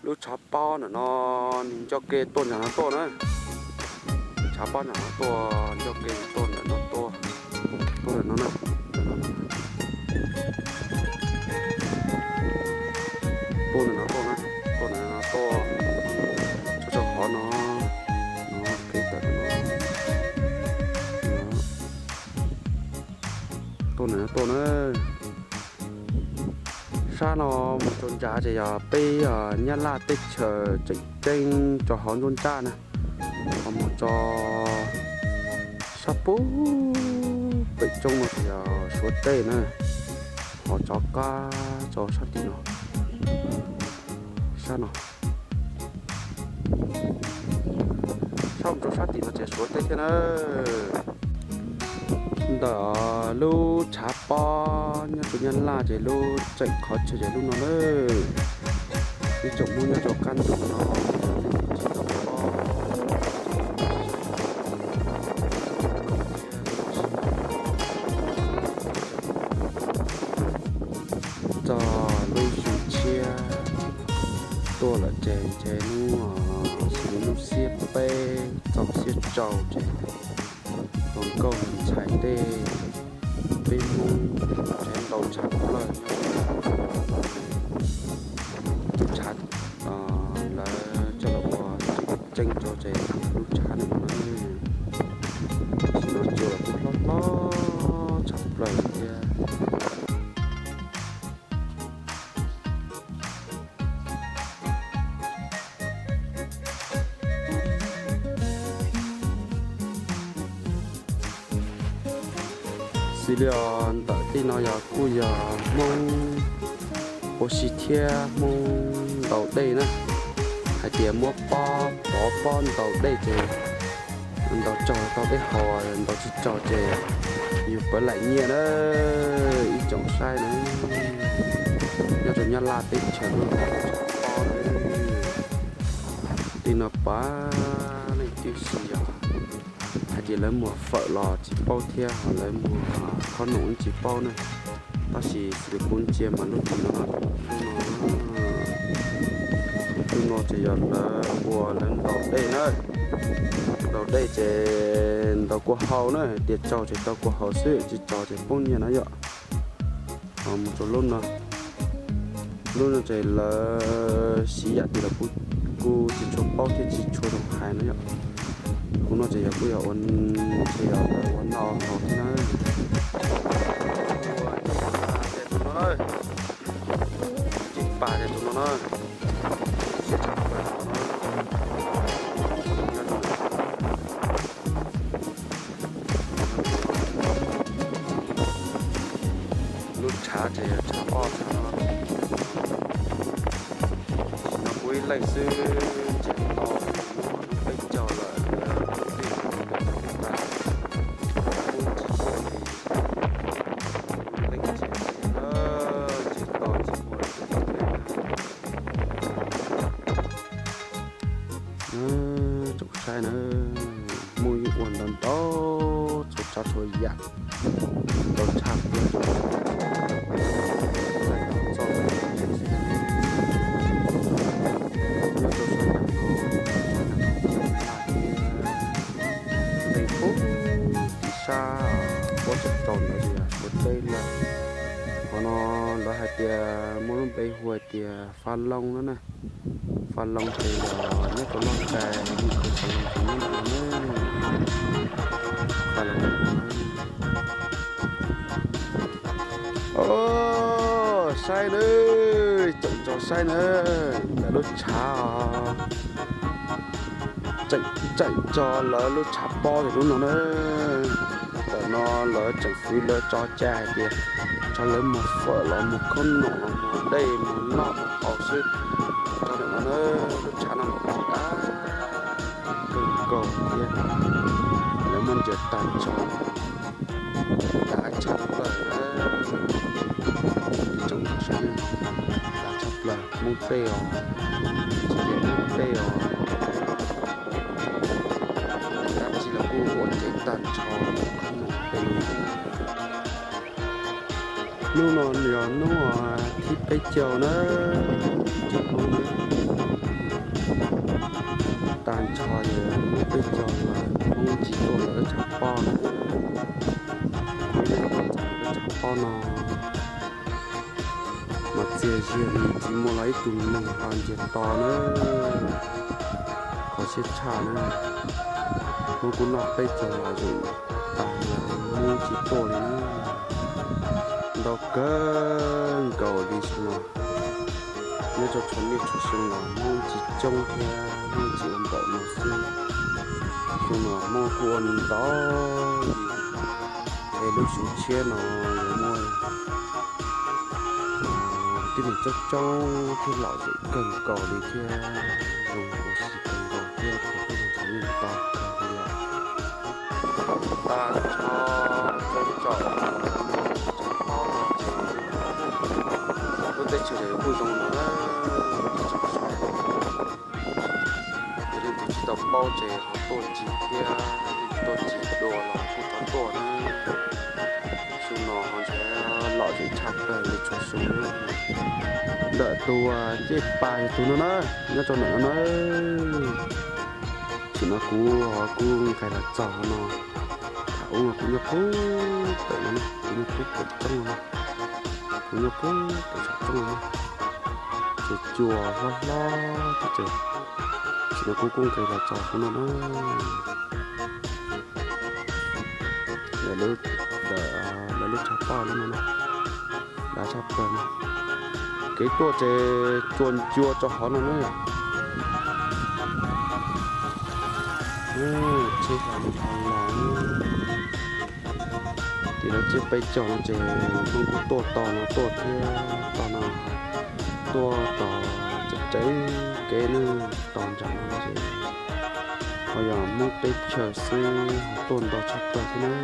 Lub tshav pob ntawm no nws nco ke tuaj ntawm no tuaj na. Tshav pob ntawm no tuaj, nco ke tuaj ntawm no tuaj. Tuaj ntawm no na. Tuaj ntawm no tuaj na. Tuaj ntawm no tuaj. Tso rau hauv no. No, peb tawm no. Tuaj ntawm no tuaj na. Sab no mus rau nrad ces yog peb Nyab Laj teb chaws tseem ceeb rau hauv nruab nrab na. Ho mus rau sab pub pem roob no ces yog Suav teb na. Ho rov qab rau sab tim no. Sab no. Sab mus rau sab tim no ces Suav teb thiab na. Ntawm lub tshav pob nyob rau Nyab Laj ces lub tseem qhov chaw ces lub no na. Ib tsoom Hmoob nyob rau qab ntuj no txog lub xyoo tshiab tuaj lawm ces ntshe hnub xws li lub xiab peb txog xiab rau ces hluas nkauj hluas ntxhais tej peb Hmoob ntshe ntau tshaj plaws. Lub tshav lawv coj los ua tseem ceeb rau ces lub tshav no na. Tam sim no cua los kuj hlob hlob tshaj plaws thiab. Xws li os ntawm tej no yog kuj yog Hmoob ua si thiab Hmoob ntaus dej na. Hais tias muab pob pov pob ntaus dej ces ntaus tsaug tau dej haus, ntaus tsis tsaug ces yus pov laim nyiaj na. Ib tsoom saib na, nyob rau Nyab Laj teb chaws lub tshav pob na. Tej no pab leej twg xwb yog hais tias lawv muag fawm los tsis paub thiab ho lawv muag khob noom tsis paub na. Tab sis xws li kuv ntsia mas lub tim no, lub no, lub no ces yog lawv ua lawv ntaus dej na. Ntaus dej ces ntaus kua hau na, hais tias tsaug ces tau kua hau xwb, tsis tsaug ces poob nyiaj na yom. Ho mus rau lub no, lub no ces lawv siv yam twg los kuv tsis tshua paub thiab tsis tshua zoo hais na yom. Kuv no ces yog kuj yog ua, ces yog lawv ua noj haus thiab na. Ua ces tus no na, ces pas ces tus no na, siab tshaj plaws tus no na. Lub tshav ces yog tshav pob tshav no. Tam sim no kuv ib leeg xwb ntsiag to, lub peb caug lawm, lub twg kuv tau tas, kuv tsis paub li, kuv ib leeg ntsiag to, ntsiag to tsis muaj leej twg. Tsoom saib na, muaj ib ua ntau ntau txhua tsav txhua yam, ntau tshaj plaws. Nyob rau sab nram no, sab nram no, ntev pub tim sab pob tsaus tsaus ntawd tias Suav teb lawm. Qhov no lawv hais tias muaj lub npe hu hais tias Faj Looj no na. Faj Looj ces yog nyob rau Loj Tshais, Faj Looj ces nyob no na. Faj Looj no. Os, saib nawb, tseem tso saib nawb, ntawm lub tshav os. Tseem, tseem tso lawv lub tshav pob lub no na. Ntawm no lawv tseem fwv lawv tso cai hais tias tso lawv muag fawm los muag khob noom los muag dej muag noj muag haus xwb. Tso ntawm no na, lub tshav no los dab kawg nkaus thiab. Lawv muaj ntsia tag nrho, dab tshaj plaws na. Ib tsoom saib, dab tshaj plaws, Hmoob tej os, tsis yog Hmoob tej os. Dab tsi los kuj ua cev tag nrho, khob noom tej. Hnub no yog hnub thib peb caug na, tsoom Hmoob na. Tsis muaj los ib tug neeg ho ntsiag to na, kho siab tshaj na. Hmoob kuj noj peb caug los zeem tas lawm, Hmoob tsis tuaj li na. Ntau kawg nkaus li xyoo no, nyob rau tshuav niaj tshuav xyoo los Hmoob tsis coob thiab Hmoob tsis ua npaum no xwb. Xyoo no Hmoob kuj ua ntau li, es lub xyoo tshiab no yuav muaj tib neeg coob coob thiab lom zem kawg nkaus li thiab zoo ua si kawg nkaus thiab rau peb neeg txom nyem to kawg li lawm. Tag nrho txawm txom nyem txog pob no ces lub teb chaws kuj zoo no na. Yog leej twg tsis tau paub ces ho tuaj tsis thiab, leej twg tuaj tsis dua los kuj txhob tuaj na. Xyoo no ho ntshe lom zem tshaj plaws li txhua xyoo. Ntawm tus ncej pas yog tus no na, nyob rau ntawm no na. Tam sim no kuv ho kuj nqes los txog no, thaum ub no kuv nyob pub pem no, kuv nyob pub pem roob no, kuv nyob pub pem saum roob no, ces cua hlob hlob thiab ces tam sim no kuv kuj nqes los txog hauv no na. Lawv lub tshav paj lub no na, dav tshaj plaws na. Kev tuaj ces tsuas ncua rau hauv no na. Tsheb los, tim lawv tsiab peb caug no ces Hmoob kuj tuaj tos no tuaj thiab, tos no tuaj tos tsev kev na, tos nram no ces ho yog Hmoob teb chaws xwb ho tuaj ntau tshaj plaws thiab na.